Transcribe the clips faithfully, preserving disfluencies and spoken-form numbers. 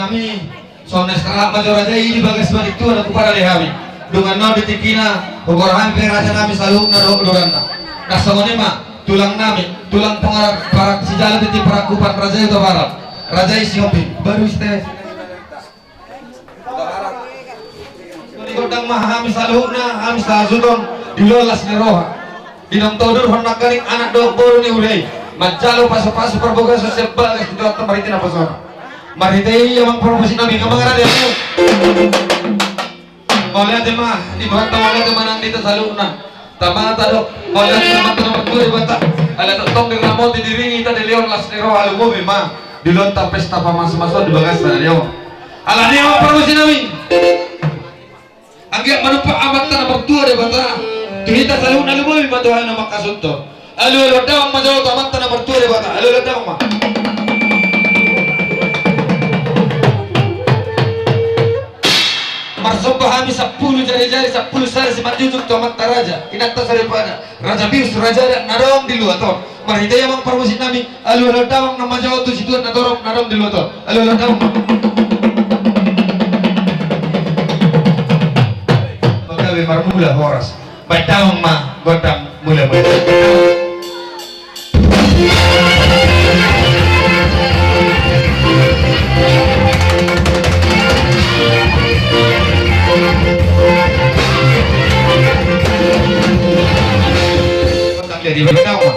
Hami songon na sahalak ma jo raja i di bagas badik tua na huparade hami. Dungan on di tingkina hugor hami pe raja nami saluhutna dohot goranna. Na songon i ma tulang nami, tulang pangarak parak sijalo tintin parangkupan raja i Hutabarat. Raja i Sihombing baru iste. Gondang ma hami saluhutna, hami sahasuhuton di ulaon las ni roha. Di naung taudurhon nangkaning anak dohot boru ni huria i manjalo pasupasu parbagason sian bagas di Tuhanta marhite naposona. Marhite i amang parmusik nami, amang rade. Mauliate ma di Tuhanta, mauliate ma nang di hita saluhutna. Tamata do, mauliate ma tu Amanta na martua Debata. Ala tongtong diramoti diringi hita dilehon las ni roha, lumobi ma di ulaonta pesta pamasumasuon di bagas sadari on. Alani i amang parmusik nami, anggiat manumpak Amanta na martua Debata tu hita saluhutna, lumobi ma tu hami na mangkasuhuthon. Alualuhon damang ma jo tu Amanta na martua Debata. Alualuhon damang ma. Marsomba hami sampulu jarijari, sampulu sada simanjujung tu amanta raja, inanta soripada, raja bius, raja adat na adong di luat on. Marhite i amang parmusik nami, alualuhon damang ma jo tu situan na torop na adong di luat on. Alualuhon damang. Pagabe marmula horas. Baen damang ma gondang mula-mula. Gondang jadi baen damang ma.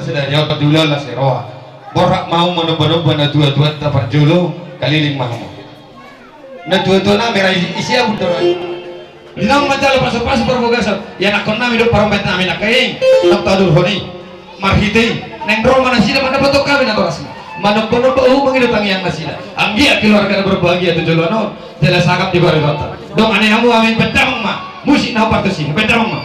Sedari au padiulan las ni roha. Borhat ma au manomba-nomba na tua-tuanta parjolo, kaliling ma hamu. Na tua-tua nami rai isi abut do rai. Di naung manjalo pasu-pasu parbagason, ianakkon nami do parombaen nami nangkaning naung taudurhon i. Marhite i naeng ro ma nasida mandapothon hami natorasna. Manomba-nomba uhum mangido tangiang nasida. Anggiat keluarga na berbahagia tu joloan on. Jala sangap di baritanta. Dongani hamu hami, baen damang ma. Musik na hombar tusi, baen damang ma.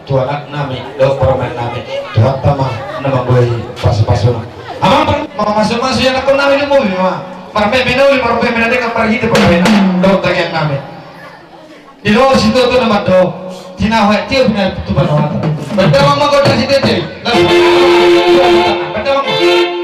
Tu anaknami dohot parumaennami, Tuhanta ma na mambuei pasupasuna. Amang, mamasu-masu i anakkonnami, lumobi ma. Marmeme na uli, marmeme na denggan, marhite parbue dohot tangiangnami. Di luhut situtu na mandok, tinahu aek tio pina tu panoatan. Banta amang ma gondang sititi. Lalu banta amang ma.